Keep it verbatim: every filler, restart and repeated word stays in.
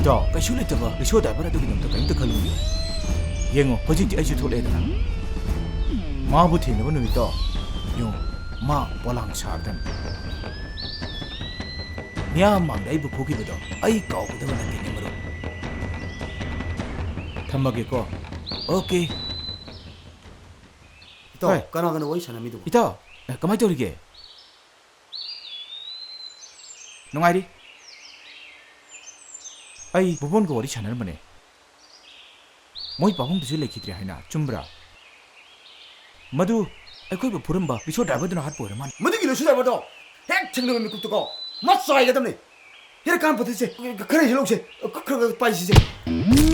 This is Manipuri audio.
ꯏꯇꯥꯎ, ꯀꯩꯁꯨ ꯂꯩꯇꯕ ꯔꯤꯛꯁꯣ ꯗ꯭ꯔꯥꯏꯚꯔ ꯑꯗꯨꯒꯤꯗꯃꯛꯇ ꯀꯔꯤꯝꯇ ꯈꯜꯂꯨꯅꯨ꯫ ꯌꯦꯡꯉꯣ, ꯍꯧꯖꯤꯛꯇꯤ ꯑꯩꯁꯨ ꯊꯣꯛꯂꯛꯑꯦꯗꯅ꯫ ꯃꯥꯕꯨ ꯊꯦꯡꯅꯕ ꯅꯨꯃꯤꯠꯇꯣ ꯌꯦꯡꯉꯣ, ꯃꯥ ꯄꯣꯂꯥꯡ ꯁꯥꯔꯗꯅ꯫ ꯃꯤꯌꯥꯝ ꯃꯥꯡꯗ ꯑꯩꯕꯨ ꯐꯨꯈꯤꯕꯗꯣ ꯑꯩ ꯀꯥꯎꯒꯗꯕ ꯅꯠꯇꯦꯅꯦ, ꯃꯔꯨꯞ꯫ ꯊꯝꯃꯒꯦꯀꯣ꯫ ꯑꯣꯀꯦ꯫ ꯏꯇꯥꯎ, ꯍꯣꯏ꯫ ꯀꯅꯥ ꯀꯅꯥ ꯋꯥꯔꯤ ꯁꯥꯟꯅꯃꯤꯗꯨꯕꯣ? ꯏꯇꯥꯎ, ꯑꯦ, ꯀꯃꯥꯏ ꯇꯧꯔꯤꯒꯦ? ꯅꯨꯡꯉꯥꯏꯔꯤ꯫ ꯑꯩ ꯕꯣꯕꯣꯟꯒ ꯋꯥꯔꯤ ꯁꯥꯟꯅꯔꯝꯕꯅꯦ꯫ ꯃꯣꯏ ꯄꯥꯕꯨꯡꯗꯨꯁꯨ ꯂꯩꯈꯤꯗ꯭ꯔꯦ ꯍꯥꯏꯅ, ꯆꯨꯝꯕ꯭ꯔꯥ? ꯃꯗꯨ ꯑꯩꯈꯣꯏꯕꯨ ꯐꯨꯔꯝꯕ ꯔꯤꯛꯁꯣ ꯗ꯭ꯔꯥꯏꯚꯔꯗꯨꯅ ꯍꯥꯠꯄ ꯑꯣꯏꯔ ꯃꯥꯜꯂꯦ꯫ ꯃꯗꯨꯒꯤ ꯔꯤꯛꯁꯣ ꯗ꯭ꯔꯥꯏꯚꯔꯗꯣ ꯍꯦꯛ ꯊꯦꯡꯅꯕ ꯃꯤꯀꯨꯞꯇꯀꯣ ꯃꯥ ꯆꯥꯏꯒꯗꯕꯅꯦ꯫ ꯍꯤꯗꯥꯛ ꯀꯥꯞꯅꯕ ꯄꯣꯠ ꯆꯩꯁꯦ ꯈꯔ ꯍꯦꯛ ꯂꯧꯁꯦ꯫ ꯈꯔ, ꯈꯔ ꯄꯥꯏꯁꯤꯁꯦ꯫